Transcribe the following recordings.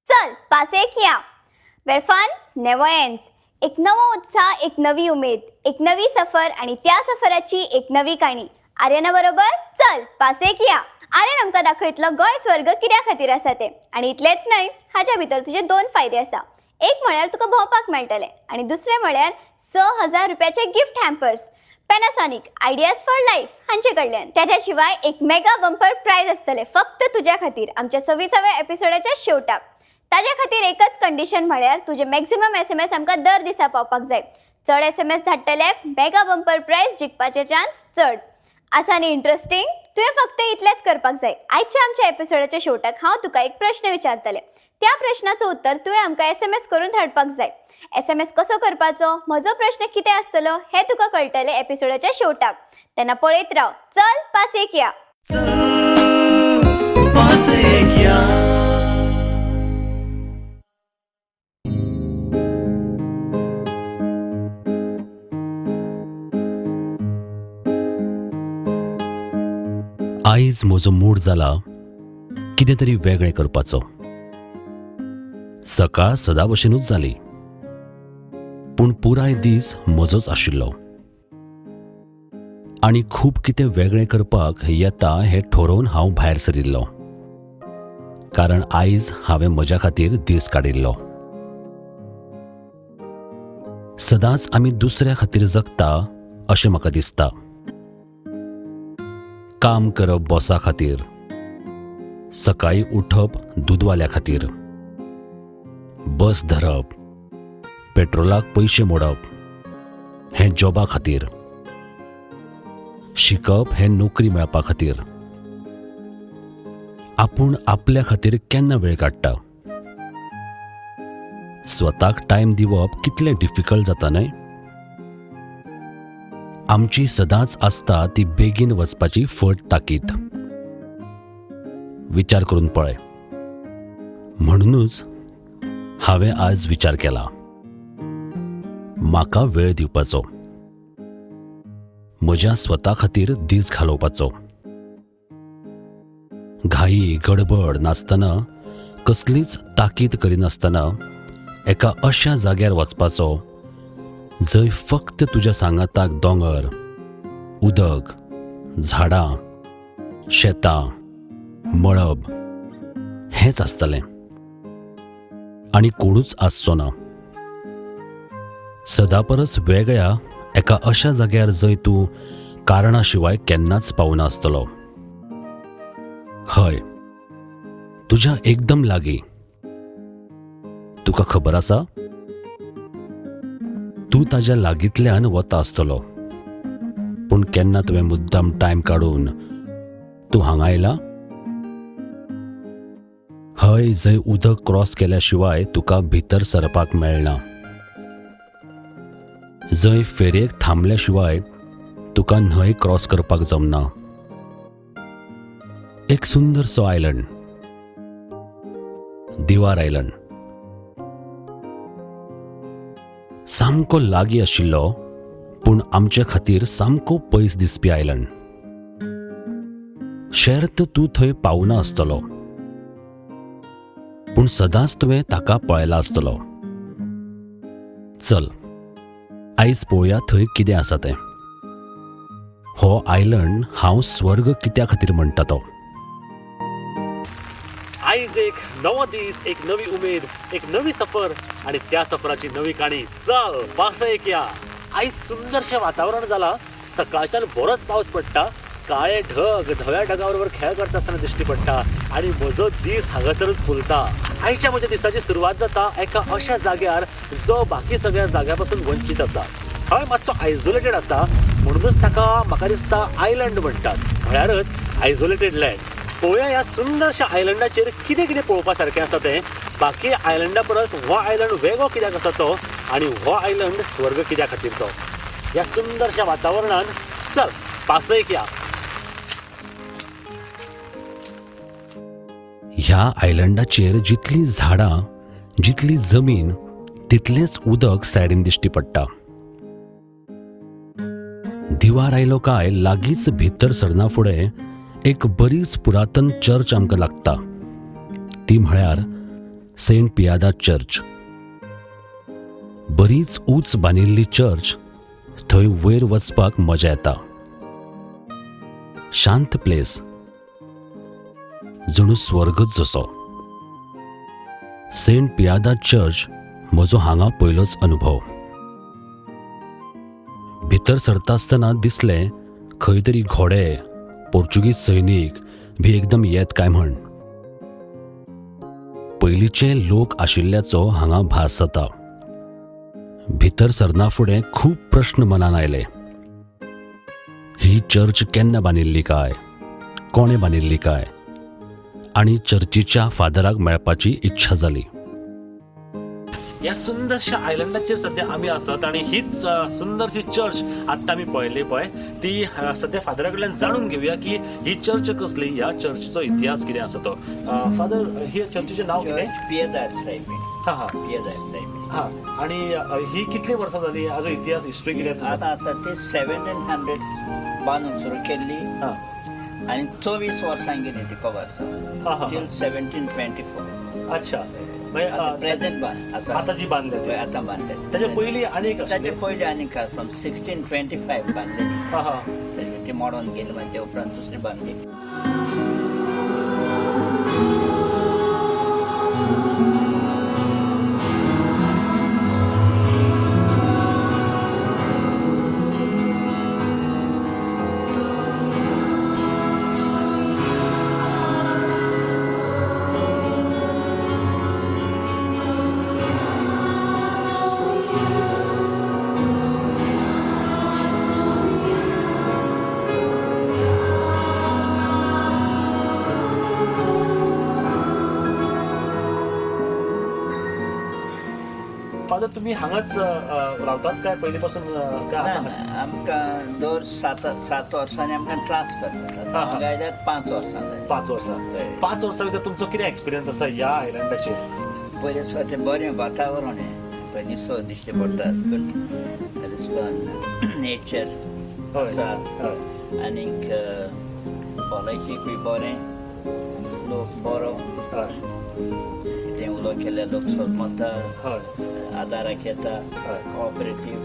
चल पासयेक या, वेर फन नेवर एंड्स. एक नवो उत्साह, एक नवी उमेद, एक नवी सफर आणि त्या सफराची एक नवी काणी. आर्यना बरोबर चल पासयेक या. आर्यन आमकां दाखयतलो गोंय स्वर्ग कित्या खातीर आसा तें. आनी इतलेंच न्हय, हाज्या भितर तुजे दोन फायदे आसा. एक म्हळ्यार तुका भोंवपाक मेळटलें आनी दुसरें म्हळ्यार 6000 रुपयाचे gift hampers Panasonic ideas for life हांचे कडल्यान. त्याच्या शिवाय एक मेगा बंपर प्रायज आसतलें फक्त तुज्या खातीर आमच्या 26व्या एपिसोडाच्या शेवटाक. ताज्या खातीर एकच कंडिशन, म्हळ्यार तुजे मॅक्झिमम एसएमएस आमकां दर दिसा पावपाक जाय. चड एसएमएस धाडटल्याक मेगा बंपर प्रायज जिखपाचे चान्स चड आसा. न्ही इंट्रस्टींग? तुवें फक्त इतलेंच करपाक जाय. आयच्या आमच्या एपिसोडाच्या शेवटाक हांव तुका एक प्रश्न विचारतलें. त्या प्रश्नाचो उत्तर तुवें आमकां एसएमएस करून धाडपाक जाय. एसएमएस कसो करपाचो, म्हजो प्रश्न कितें आसतलो हें तुका कळटलें एपिसोडाच्या शेवटाक. तेन्ना पळयत राव चल पासयेक या. पासयेक या. आयज म्हजो मूड जाला कितें तरी वेगळें करपाचो. सकाळ सदां भशेनूच जाली, पूण पुराय दीस म्हजोच आशिल्लो आनी खूब कितें वेगळें करपाक येता हें ठरोवन हांव भायर सरिल्लो, कारण आयज हांवें म्हज्या खातीर दीस काडिल्लो. सदांच आमी दुसऱ्या खातीर जगता अशें म्हाका दिसता. काम करप बॉसा खातीर, सकाळीं उठप दूदवाल्या खातीर, बस धरप, पेट्रोलाक पयशे मोडप हें जॉबा खातीर, शिकप हें नोकरी मेळपा खातीर. आपूण आपल्या खातीर केन्ना वेळ काडटा? स्वताक टायम दिवप कितलें डिफिकल्ट जाता न्हय? आमची सदांच आसता ती बेगीन वचपाची फट ताकीद. विचार करून पळय. म्हणूनच हांवें आज विचार केला म्हाका वेळ दिवपाचो, म्हज्या स्वता खातीर दीस घालोवपाचो. घाई गडबड नासतना, कसलीच ताकीद करिनासतना एका अशा जाग्यार वचपाचो जंय फक्त तुज्या सांगाताक दोंगर, उदक, झाडां, शेतां, मळब हेंच आसतलें आनी कोणूच आसचो ना. सदां परस वेगळ्या एका अशा जाग्यार जंय तूं कारणा शिवाय केन्नाच पावना आसतलो. हय, तुज्या एकदम लागीं. तुका खबर आसा, तूं ताज्या लागींतल्यान वता आसतलो, पूण केन्ना तुवें मुद्दाम टायम काडून तूं हांगा आयला? हय, जंय उदक क्रॉस केल्या शिवाय तुका भितर सरपाक मेळना, जंय फेरयेक थांबल्या शिवाय तुका न्हंय क्रॉस करपाक जमना. एक सुंदरसो आयलंड, दिवार आयलंड, सामको लागीं आशिल्लो पूण आमचे खातीर सामको पयस दिसपी आयलंड. शेर्त तूं थंय पावना आसतलो, पूण सदांच तुवें ताका पळयला आसतलो. चल आयज पळोवया थंय कितें आसा तें. हो आयलंड हांव स्वर्ग कित्या खातीर म्हणटा तो. आयज एक नवो दीस, एक नवी उमेद, एक नवी सफर आनी त्या सफराची नवी काणी. चल पासयेक या. आयज सुंदरशें वातावरण जालां. सकाळच्यान बरोच पावस पडटा. काळे ढग धव्या ढगा बरोबर खेळ करता आसतना दिश्टी पडटा आनी म्हजो दीस हांगासरूच फुलता. आयच्या म्हज्या दिसाची सुरवात जाता एका अशा जाग्यार जो बाकी सगळ्या जाग्या पासून वंचीत आसा. हय, मातसो आयसोलेटेड आसा, म्हणूनच ताका म्हाका दिसता आयलंड म्हणटात, म्हळ्यारच आयसोलेटेड लँड. पळोवया ह्या सुंदरशा आयलंडाचेर कितें कितें पळोवपा सारकें आसा तें. बाकी आयलंडा परस हो आयलंड वेगळो कित्याक आसा तो आनी हो आयलंड स्वर्ग कित्या खातीर तो. ह्या सुंदरशा वातावरणान चल पासयेक या. ह्या आयलंडाचेर जितलीं झाडां, जितली जमीन, तितलेंच उदक सायडीन दिश्टी पडटा. दिवार आयलो काय लागींच भितर सरना फुडें एक बरीच पुरातन चर्च आमकां लागता, ती म्हळ्यार सेंट पियादा चर्च. बरीच ऊंच बांदिल्ली चर्च, थंय वयर वचपाक मजा येता. शांत प्लेस, जणू स्वर्गच जसो. सेंट पियादा चर्च म्हजो हांगा पयलोच अनुभव. भितर सरता आसतना दिसलें खंय तरी घोडे, पोर्चुगीज सैनीक बी एकदम येत काय म्हण. पयलींचे लोक आशिल्ल्याचो हांगा भास जाता. भितर सरना फुडें खूब प्रश्न मनान आयले. ही चर्च केन्ना बांदिल्ली काय, कोणें बांदिल्ली काय, आनी चर्चीच्या फादराक मेळपाची इच्छा जाली. ह्या सुंदरशा आयलंडाचेर सद्या आमी आसात आनी हीच सुंदरशी चर्च आत्तां आमी पळयली पळय ती सद्या फादरा कडल्यान जाणून घेवया की ही चर्च कसली, ह्या चर्चीचो इतिहास कितें आसा तो. फादर, ही चर्चीचें नांव कितें? पियेदार साहेब. हां हां पियेदार साहेब. हां, आनी ही कितली वर्सां जाली, हाजो इतिहास, हिस्ट्री कितें? आतां आसा ती 1700 बांदून सुरू केल्ली हां आनी 24 वर्सां गेली ती कवर हां हां टील 1724. अच्छा, मागीर आतां प्रेझेंट बांद आसा, आतां जी बांदल्या ती. हय, आतां बांदल्या. ताच्या पयलीं आनी एक ताचे आशिल्ली. पयलीं आनीक आसा, 1625 बांदलेली. हां हां ती मोडून गेली, मागीर ते उपरांत दुसरी बांदली. फादर, तुमी हांगाच रावतात काय पयलीं पासून काय ना आतां? ना, आमकां दर 7 वर्सांनी आमकां ट्रान्सफर जाता. हां. हांगा आयल्यार 5 वर्सां जालीं. 5 वर्सां. हय. 5 वर्सां भितर तुमचो कितें एक्सपिरियन्स आसा ह्या आयलंडाचेर? पयलें सुवातेर बरें वातावरण हें, पळय निसर्ग दिश्टी पडटा, गुड रिस्पॉन्स, नेचर आसा. हय आनीक भलायकेकूय बरें, लोक बरो, हय कितें उलो केल्यार लोक समजता, हय आदाराक येता, हय. कोऑपरेटीव.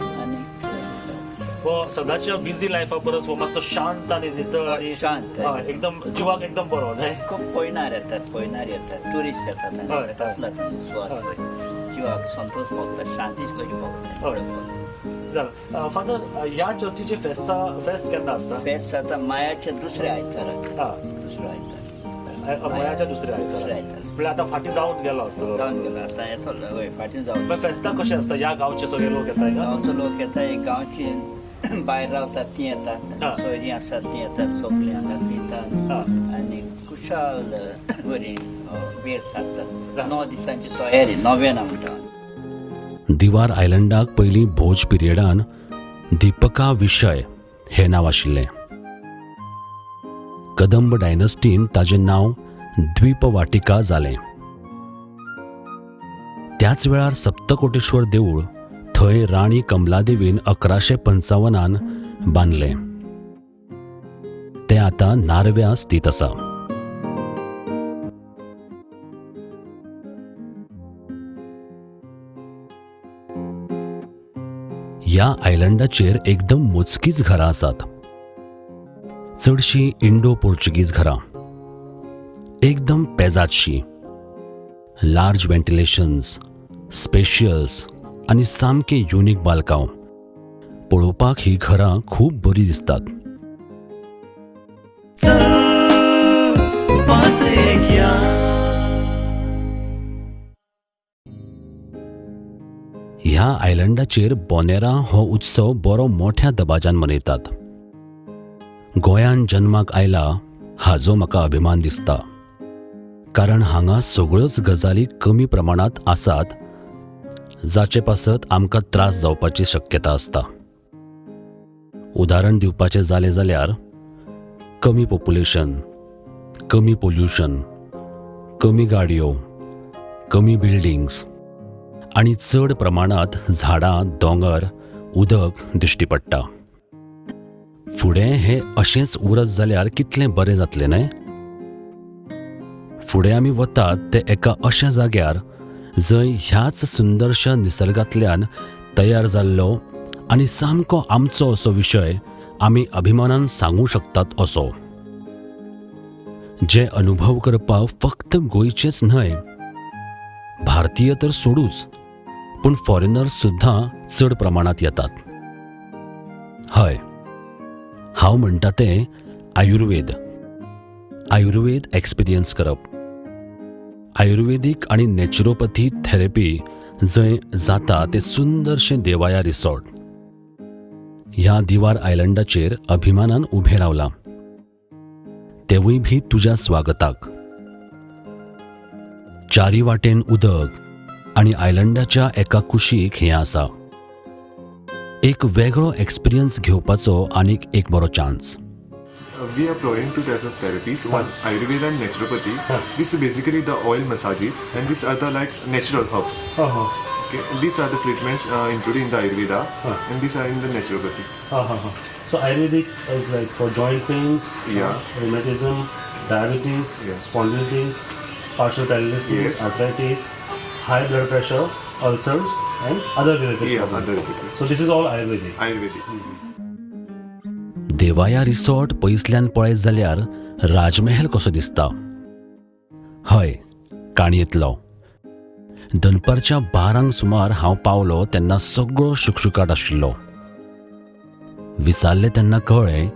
आनीक हो सदांच्या बिझी लायफा परस हो मातसो शांत आनी नितळ आनी शांत. हय, एकदम जिवाक एकदम बरो न्हय. खूब पळयणार येतात, पळयणार येतात, टुरिस्ट येतात हय, आनी हय. कसला सुवात हय. पळय जिवाक संतोष भोगता, शांतीच कशी भोगता. हय. जालें. फादर, ह्या चर्चीची फेस्त केन्ना आसता? फेस्त जाता मायाच्या दुसऱ्या आयताराक. हां दुसरो आयतार. मयाच्या दुसऱ्या दुसऱ्या आयतारा. आयतारा. म्हळ्यार आतां फाटीं जावन गेलो आसतलो. जावन गेलो, आतां येतलो. हय, फाटीं जावन. मागीर फेस्ताक कशें आसता, ह्या गांवचे सगळे लोक येता हांगा? गांवचो लोक येता, एक गांवची भायर रावतात ती येतात, हां. सोयरीं आसात ती येतात, सगळीं हांगा थंयतात हां. आनी कुशाल बरी वेळ सारतात. हां. 9 दिसांची तयारी, नोवेना म्हणटा. दिवार आयलंडाक पयलीं भोज पिरियडान दीपका विशय हें नांव आशिल्लें. कदंब डायनस्टीन ताजें नांव द्वीपवाटिका जालें. त्याच वेळार सप्तकोटेश्वर देवूळ थंय राणी कमलादेवीन 1155 बांदलें. तें आतां नार्व्यां स्थित आसा. ह्या आयलंडाचेर एकदम मोजकीच घरां आसात, चडशीं इंडो पोर्चुगीज घरां, एकदम पेजादशी, लार्ज व्हेंटिलेशन्स, स्पेशियस आनी सामकें युनीक बालकांव. पळोवपाक ही घरां खूब बरीं दिसतात. ह्या आयलंडाचेर बोनेरा हो उत्सव बरो मोठ्या दबाज्यान मनयतात. गोंयान जन्माक आयला हाजो म्हाका अभिमान दिसता, कारण हांगा सगळ्योच गजाली कमी प्रमाणांत आसात, जाचे पासत आमकां त्रास जावपाची शक्यता आसता. उदाहरण दिवपाचें जालें जाल्यार कमी पोपुलेशन, कमी पोल्युशन, कमी गाडयो, कमी बिल्डिंग्स आनी चड प्रमाणांत झाडां, दोंगर, उदक दिश्टी पडटा. फुडें हें अशेंच उरत जाल्यार कितलें बरें जातलें न्हय? फुडें आमी वतात ते एका अशा जाग्यार जंय ह्याच सुंदरशा निसर्गांतल्यान तयार जाल्लो आनी सामको आमचो असो विशय आमी अभिमानान सांगूं शकतात असो, जे अनुभव करपाक फक्त गोंयचेच न्हय, भारतीय तर सोडूच, पूण फॉरेनर्स सुद्दां चड प्रमाणांत येतात. हय, हांव म्हणटा तें आयुर्वेद. आयुर्वेद एक्सपिरियन्स करप, आयुर्वेदीक आनी नॅचरोपथी थेरपी जंय जाता तें सुंदरशें देवाया रिसॉर्ट ह्या दिवार आयलंडाचेर अभिमानान उबें रावलां, तेवूय बी तुज्या स्वागताक. चारी वाटेन उदक आनी आयलंडाच्या एका कुशीक हें आसा. एक वेगळो एक्सपिरियन्स घेवपाचो आनीक एक बरो chance. We are providing two types of therapies. One, Ayurveda and naturopathy. This is basically the oil massages, and these are the like natural herbs. Okay, and these are the treatments included in the Ayurveda, and these are in the naturopathy. So Ayurvedic is like for joint pains, rheumatism, diabetes, spondylitis, partial paralysis, arthritis, high blood pressure, ulcers, and other related problems. Other related. So this is all Ayurvedic. Ayurvedic. Devaya resort पयसल्यान पळयत जाल्यार राजमहेल कसो दिसता. हय, काणयेंतलो. दनपारच्या 12 सुमार हांव पावलो तेन्ना सगळो शुकशुकाट आशिल्लो. विचारलें तेन्ना कळ्ळें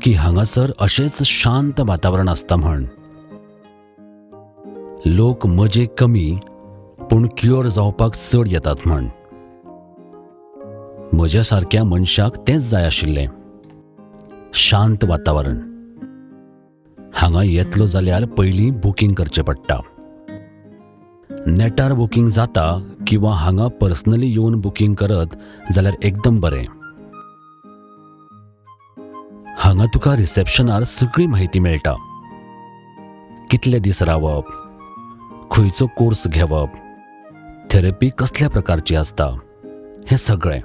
की हांगासर अशेंच शांत वातावरण आसता म्हण. लोक मजेक कमी पूण क्युअर जावपाक चड येतात म्हण. म्हज्या सारक्या मनशाक तेंच जाय आशिल्लें, शांत वातावरण. हांगा येतलो जाल्यार पयलीं बुकींग करचें पडटा. नेटार बुकींग जाता किंवा हांगा पर्सनली येवन बुकींग करत जाल्यार एकदम बरें. हांगा तुका रिसेप्शनार सगळी म्हायती मेळटा. कितले दीस रावप, खंयचो कोर्स घेवप, थेरपी कसल्या प्रकारची आसता, हें सगळें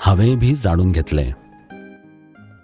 हांवेंय बी जाणून घेतलें.